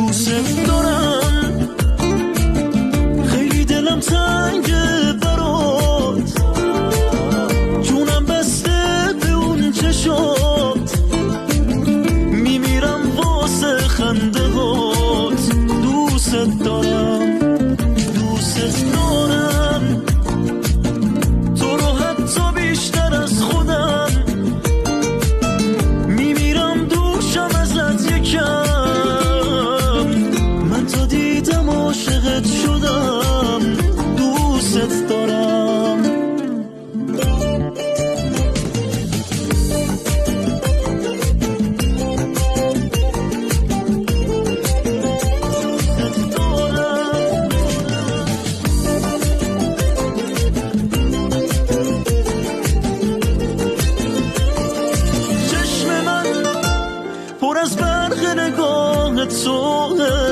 دوست دارم، خیلی دلم تنگه برات، جونم بسته به اون چشات، میمیرم واسه خنده هات. دوست دارم، دوست دارم، تو رو حتی بیشتر از خودم، میمیرم دوشم ازت یکم، من تا دیدم عاشقت شدم. دوست دارم. چشم من پر از برق نگاه توه،